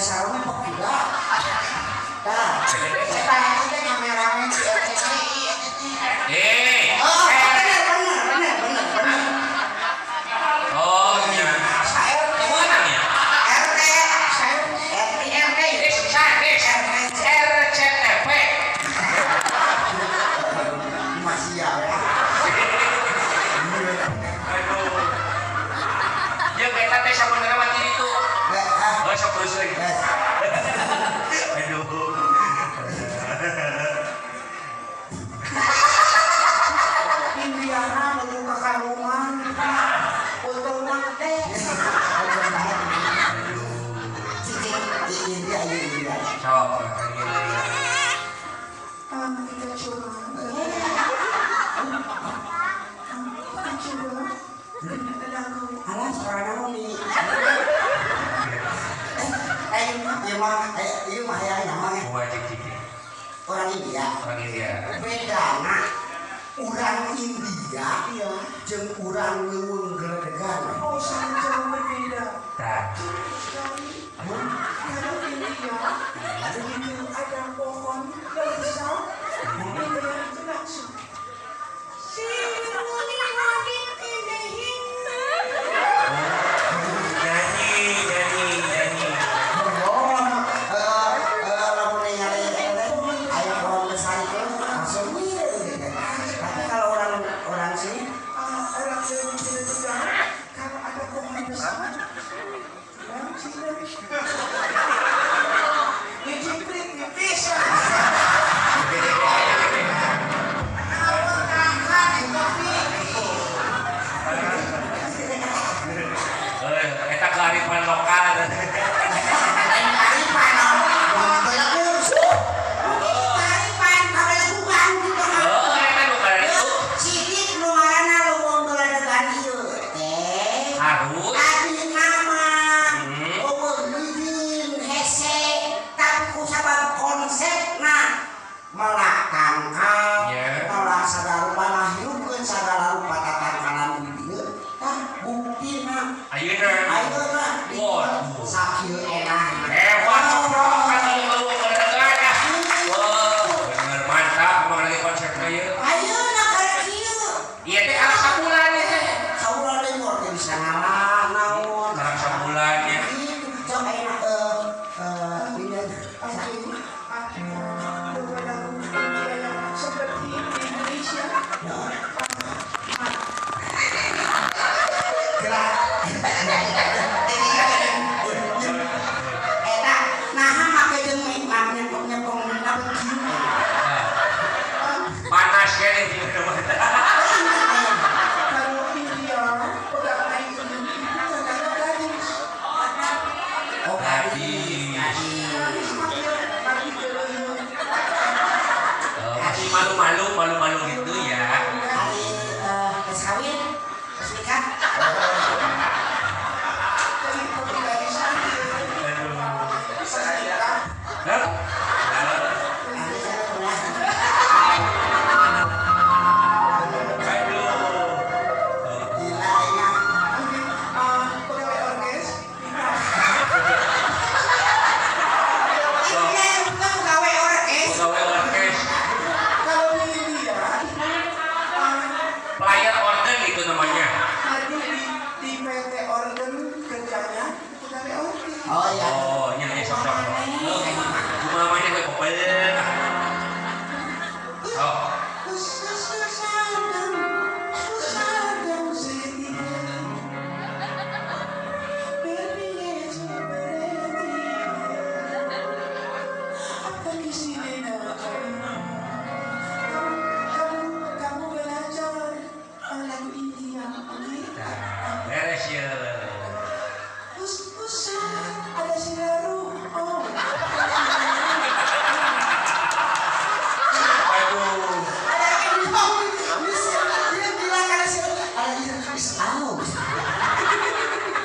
sarungna pegila. Tah, eta teh kameramen si RCTI eta teh. Eh. Oh, bener bener bener bener bener. Oh, iya. Menang ya? RT, RT, RT. Eh, RCTP. Masih ya. Aduh. Ya eta teh sabenerna mah itu. Oh, sok terus lagi. Aduh. Indiana menuju ke Kalungan. Untung teh. Cicing di India, di India. Sok. Kita coba. Kita coba. Lagu. Alah, suara naon nih? Ieu mah, ieu mah hayang nyaman. Wajib cicing. Orang India. Orang India. Bedana urang India Iya. jeung urang leuweung geledegan. Oh, sangat jauh berbeda. Tah. Sekali. Kalau India, begitu ada pohon yang besar, India itu langsung. Nyanyi, nyanyi, nyanyi. Oh, lamun ningali aya pohon besar itu langsung ieu. Tapi kalau orang orang sini Orang leuweung geledegan, kalau ada pohon besar, langsung diciprit nipis. Eta kearifan lokal. Lain kearifan, belagu kearifan kabelaguan gitu mah. Oh, eta nu itu Sidik nu ngaranna leuweung geledegan ieu teh. harus Adi nama eueuh hidin hese tapi ku sabab konsepna melak tangkal melak sagala rupa ngahirupkeun sagala rupa tatangkalan di dieu tah buktina ayeuna. Ayeuna Waduh. sakieu enahna. Hebat coprok kan leuweung geledegan ah. Wah, bener mantap emang lagi konsepna ieu. Ayeuna karek kieu. Ieu teh kalah sabulan ieu teh. Sabulan deui mah teu bisa ngalah naon. Kalah sabulan ya. Gitu sok ayeuna ini Oke, lagu India yang seperti di Indonesia. Gerak. Eta naha make jeung nyepong-nyepong kieu. Panas keneh di mana. Kalau India pegawai itu katanya gadis. Oh, Gadis. Gadis makin lagi geluyur. Masih malu-malu, malu-malu gitu ya. Hari geus kawin, geus nikah. Jadi kopi gadis aja. Aduh. Bisa nikah. Hah? Hari saya pernah. Aduh. Gila aing. Mungkin pegawai orkes nikah. Iya, bukan pegawai orkes. Pegawai orkes, Kalau di India, player organ itu namanya. Madu di PT Organ kerjanya pegawai orkes. Oh iya. Oh, iya iya sok sok. Cuma namanya gue popel. Oh, Kamu belajar lagu India, oke? Nah, beres ya. Ada silaru, oh. Aduh. Ada yang dia bilang ada si ada out.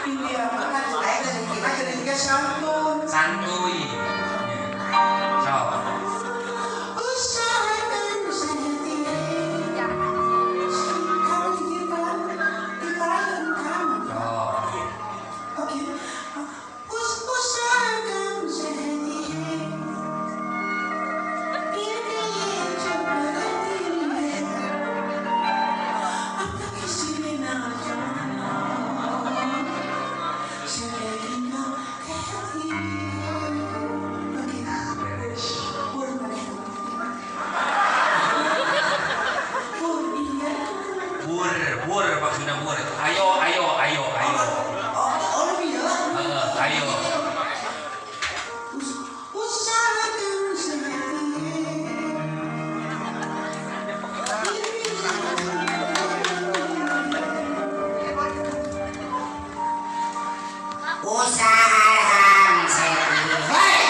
India, ada juga santun. Santuy. Sok. Usahakan sendiri. Kamu dikira kamu. Sok. Usaha sedih. Hei.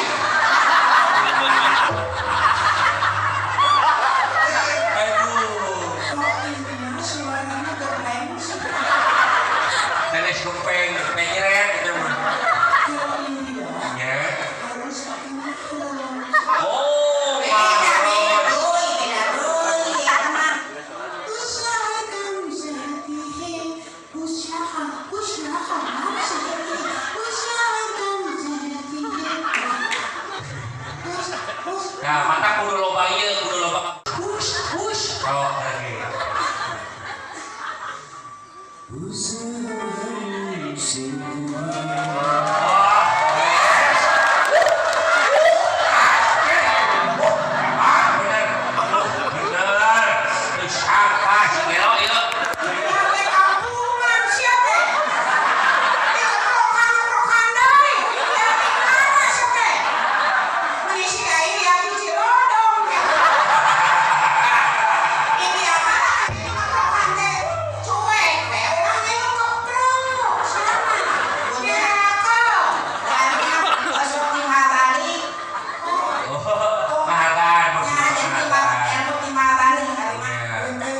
Aduh. Kok ini suaranya gepeng sih? Nenek gepeng, gepeng nyeret gitu mah. Kalau India Ya. harus pakai muffler. Oh, Beda Pak. deui, beda deui eta mah. Usahakan sedih, usaha, usaha sedih, usahakan sedih. Us, us, Nah, mata kudu loba ieu, kudu loba. us, us. Oh, lagi. Oh, yes. Ah, bener. Bener. Siapa si gelo ieu? Sampai kampungan sia teh. Dikeprokan-keprokan deui. Ya di mana sia teh? Meni si aing ya di Cilodong. Ini apa? Ini keprokan teh cuek teh urang ngilu keprok. Sama. Dirakel. Osok timbal balik. Oh, mahakan Nah, maksudnya jadi timbal mahakan. ilmu timbal balik ari mah. Ya. Ente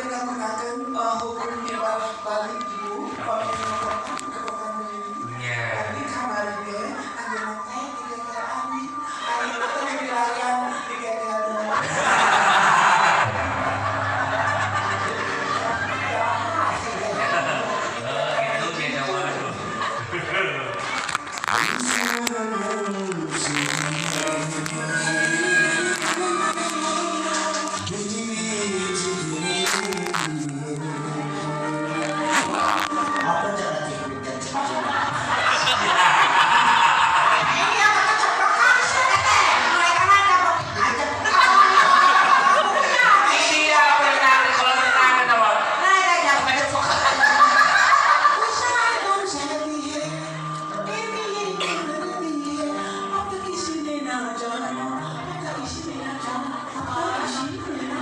ngagunakeun hukum timbal balik ibu, pami ngeprokan keprokan deui. Ya. Tapi kamari ge anjeunna teh digeger abi, ayeuna teh dilayan digeger deui. Eh, gitu dia mah aduh. Apa cara cek cek Ini apa keceplokan sia teh? Mulai kana dapat ajak. Iya, berenang di kolam renang eta mah. Nah, ya dapat keceplokan. Usahakan sedih, apa किसी ने ना जाना, apa किसी ने ना जाना, apa किसी ने ना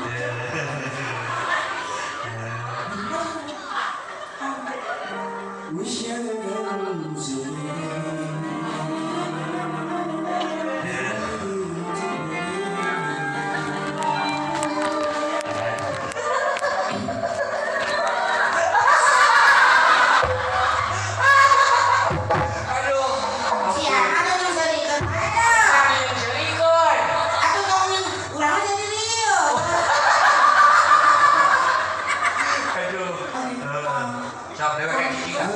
Aduh. Siapa tuh yang serikeun? Aduh. Kami yang serikeun. Atuh tong urang mah jadi lieur. Aduh. Sok dewe kayak gini kan.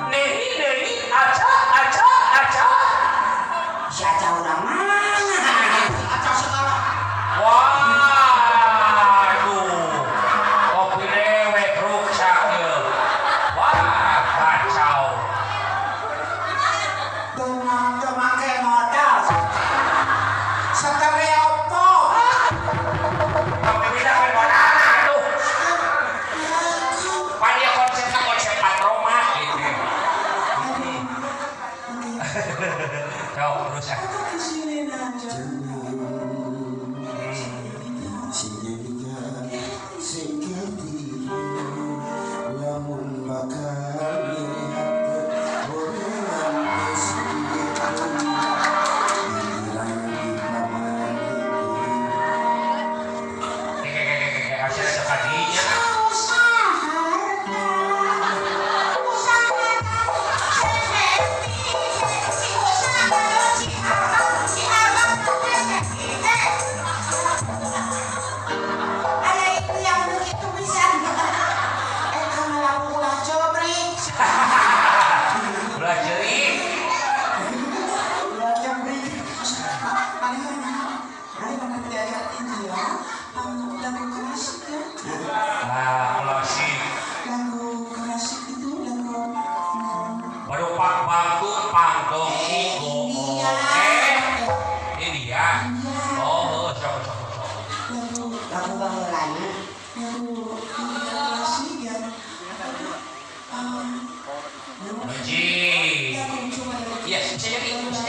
Nehi nehi aca aca aca. Si aca urang mana? Aca segala. Waduh. Kopi dewek ruksak ieu. Wah, kacau. Tenang teu make modal. Setere opo? Kopi pindah ke mana tuh? Pan ieu konsepna konsep patroma gitu. Sok terus ah. Apa किसी ने ना जाना. Keke keke keke hasilnya sekadinya. Ada itu yang begitu bisa. Eh kana lagu ulah jebrik. Ulah jeurik. Ulah jebrik. Mana mana mana diajak India, lagu klasik ya. Ah, klasik. Lagu klasik itu lagu Baru pak bangku pangdong go. Eh, India. Oh, sok sok sok. lagu Lagu baheulana. lagu India klasik yang apa tuh? Anjing. Lagu cuma Iya, bisa jadi, bisa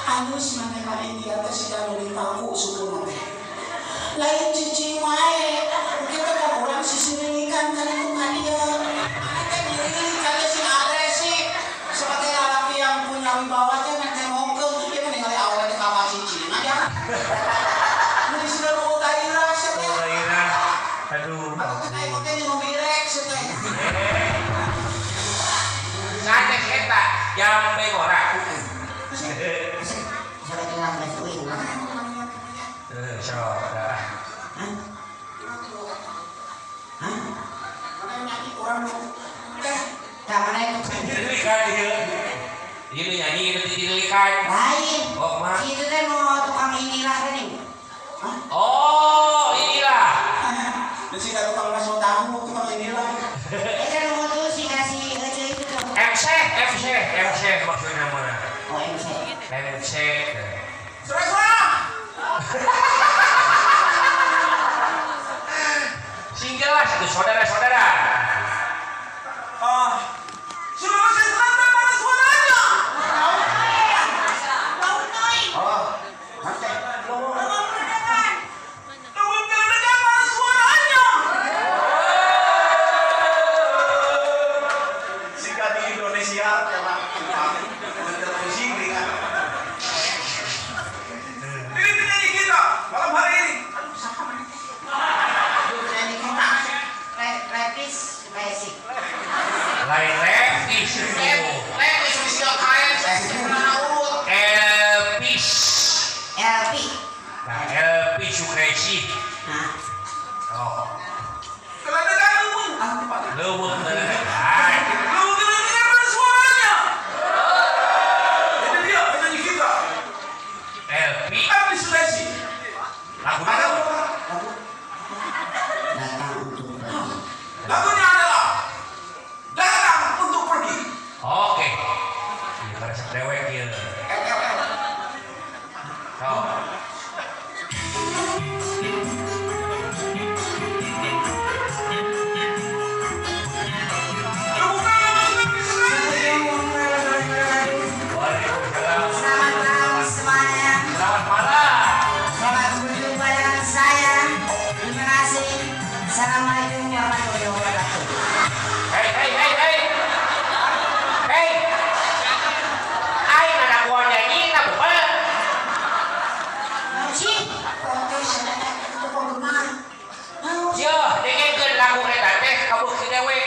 Alus maneh India teh siga nu dipaku sukuna teh. Lain cicing wae, kita ka urang sisirilikan kana nu ka dieu. Maneh teh ngirilik ka dieu sing agresif. Sebagai lalaki yang punya wibawa teh meh teh mongkeun ieu mah ningali awewe di kamar cicing aja. Nu disiga nu gairah sia teh. Gairah. Aduh. Atuh teh aing teh nu mirek sia teh. Sanes eta jambe ngora. Oh, inilah. MC, MC, MC maksudnya mana? Oh, MC. MC. Suara-suara. Sing jelas itu saudara-saudara. Sulawesi Selatan mana suaranya? Oh, oke. Mana suaranya? Jika di Indonesia telah musik dengan ini penyanyi kita malam hari ini. Penyanyi kita Levis Basic. Lain Levis itu. Levis bisa kain, Elvis. LP. Nah, LP Sukresi. Nah. Oh. Leuweung. Leuweung. Suaranya. Ini dia penyanyi kita. LP. Elvis Sukresi. Lagu apa? Lagu. Datang untuk pergi. Lagunya adalah Datang untuk Pergi. Oke. Iya, karesep dewek ieu. Oh. Selamat malam semuanya. Selamat malam. Selamat berjumpa dengan saya. Terima kasih. Assalamualaikum warahmatullahi wabarakatuh. Hei, hei, hei, hei. Hei. Aing ada kuah nyanyi, tak bukan? Sih, protes itu penggemar. Yo, dengekeun lagu eta teh kabukti dewe.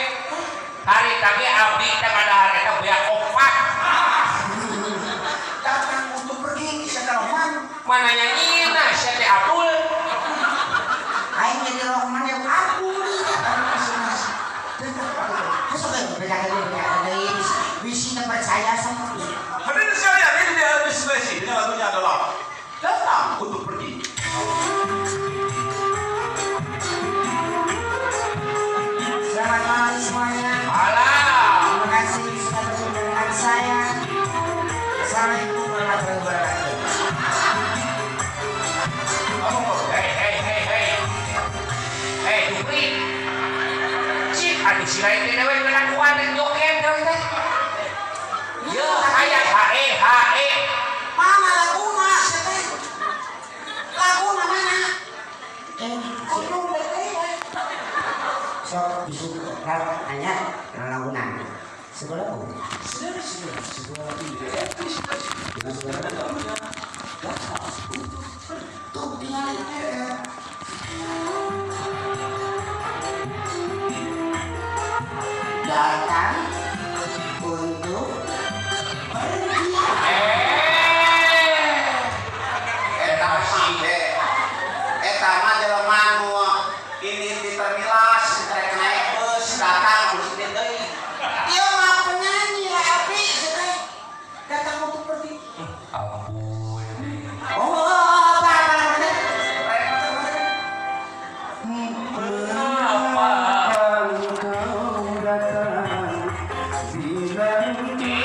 Hari tadi abdi teh ngadahar eta beak opat. Datang untuk pergi bisa Rohman. Mana nyanyina sia teh Abdul. Aing jadi Rohman yang Abdul. Bisi percaya sama hadirin sekalian, ini dia Elvis Presley. Ini lagunya adalah Datang untuk Pergi. Selamat malam semuanya. Malam. Terima kasih sudah berjumpa dengan saya. Assalamualaikum warahmatullahi wabarakatuh. Hei, hei, hei, hei. Hei, Dupri. Cik, aduh si lain teh dewe ngelakuan teh joget dewe teh. Yo, hayang hae. Sekolah apa? Saudara-saudara, sebuah ide dengan segala macamnya datang untuk tuh tinggal. Datang untuk pergi. Eta mah jelema nu ini di termilas rek naik bus datang terus deui. Ieu mah penyanyi lah api teh. Datang untuk pergi. Ampun. Oh, apa apa. Kau datang bila pergi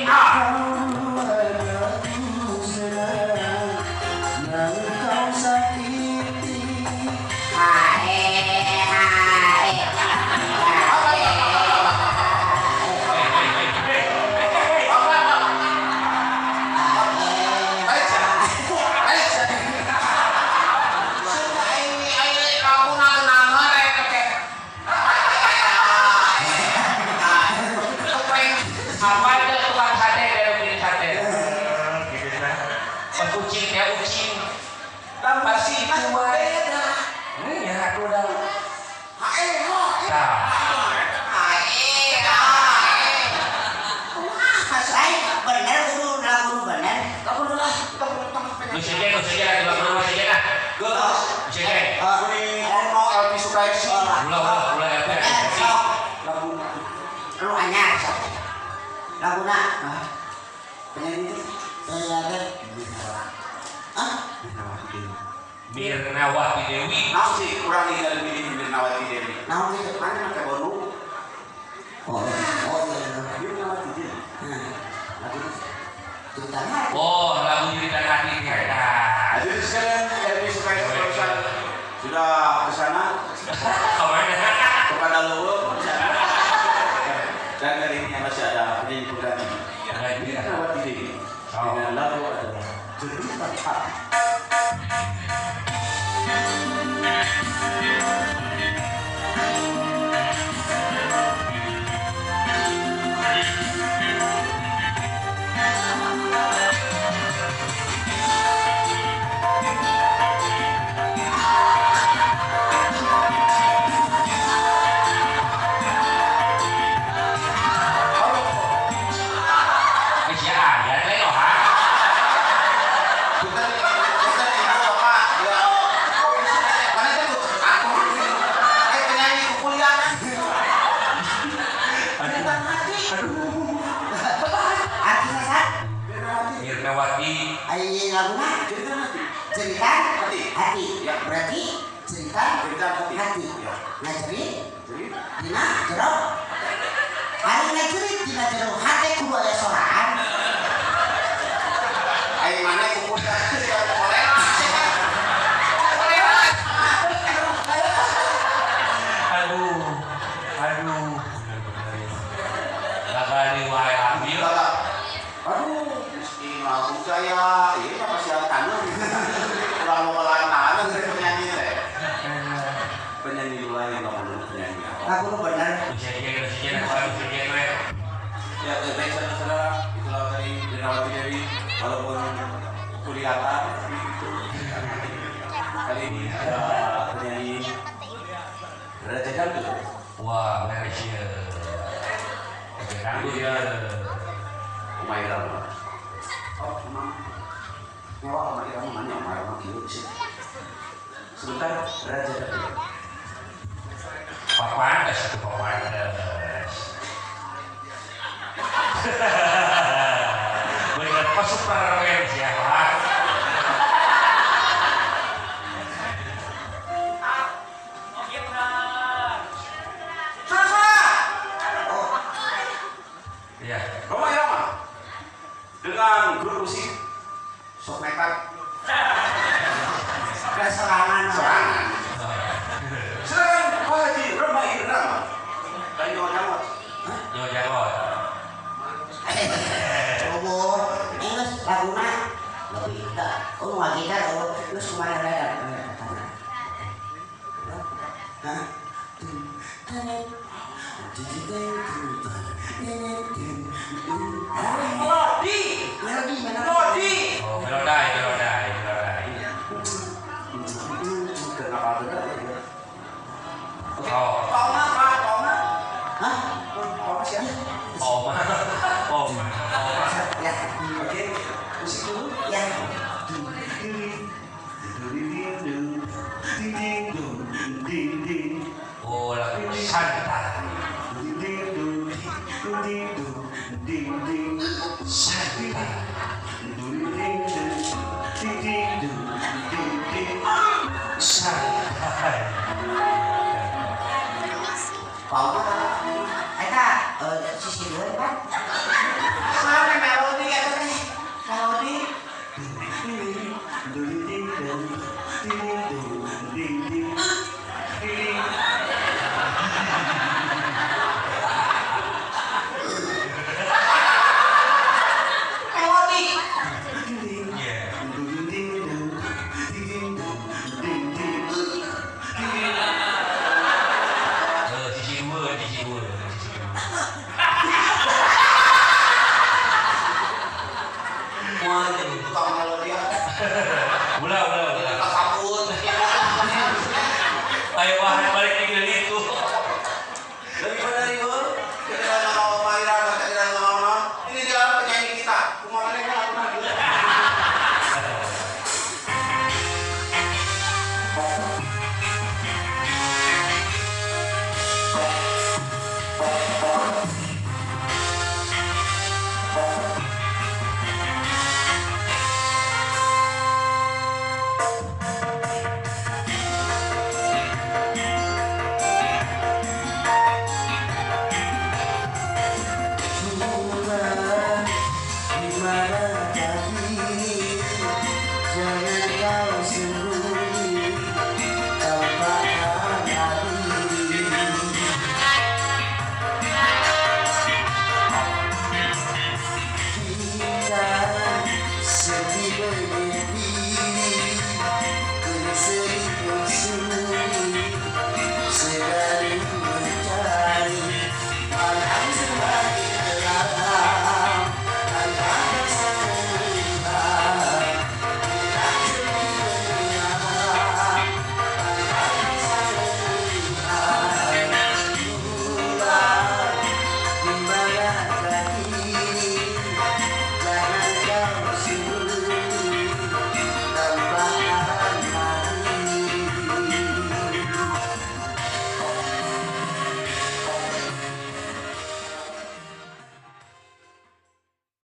kau senang yang kau sakiti. Hae hae. Apa itu tukang sate dari beli sate? Gitu nah. Pas ucing ya ucing. Pasti beda. Ya aku udah. Hae hae. Nah, Hae hae. Wah, bener guru lagu bener. Lagu lah. lu sejen lagi lagu lu sejen ah. Geus. Sejen. Kuring ono Elvi Sukaisi. Ulah ulah ulah LP. Sok Lagu lu anyar sok. Laguna. Penyanyi itu Saya teh. Hah? Mirnawati Dewi. Naon sih urang ninggal milih Mirnawati Dewi. Naon gitu? Mana make bonu? Oh, oh iya. Mirnawati Dewi. Lagu Cerita hati. Oh, lagu Jeritan Hati ini. Nah. Jadi sekalian Elvi Sukaisi barusan sudah ke sana Kemana? kepada Lowo di sana. Dan kali ini masih ada penyanyi pengganti Mirnawati Dewi dengan lagu adalah Jeritan Hati. Geus ya aya teh lo ha. Bukan ibu bapak ya. Mana itu aku penyanyi kuliah. Jeritan hati. Hati sasat. Mirnawati Ai laguna Jeritan hati. cerita Hati. hati. Ya. Berarti cerita Jeritan hati. hati. Ya. Ngajerit Jadi dina jero. Ari ngajerit dina jero hate kudu aya soraan. ai mana kukuliah kolera. Kolera. Aduh, aduh. Lagali wae ambil. Aduh, mesti lagu saya, ini apa sih tanah? Kurang mau tanah penyanyi teh. Penyanyi lain nggak perlu penyanyi. Lagu nu bener. Sejen, sejen we. Ya, baik saudara-saudara, itulah tadi Mirnawati Dewi, walaupun kelihatan tapi itu. Kali ini ada penyanyi Raja Dangdut. Wah, beres ya. Raja Dangdut ya. Oma Irama. Oh, emang nyawa Oma Irama mana? Oma Irama kieu sih. Sebentar, Raja Dangdut. Papantes itu papantes. Bener pas Superman siapa? Sasa. Oh, Iya. Roma Irama dengan grup musik sok nekat keserangan. sorangan. Silakan Pak Haji Roma Irama. Lain nyawa. Yo jago. Coba, geus laguna lebih tak. Oh, ngagitar oh, geus kumaha dadan. Hah? Oh, oh, oh. Ya. Oke, musik dulu. Ya. Oh, lagu santai. Santai. Santai. Pak, eta sisi dua, Pak.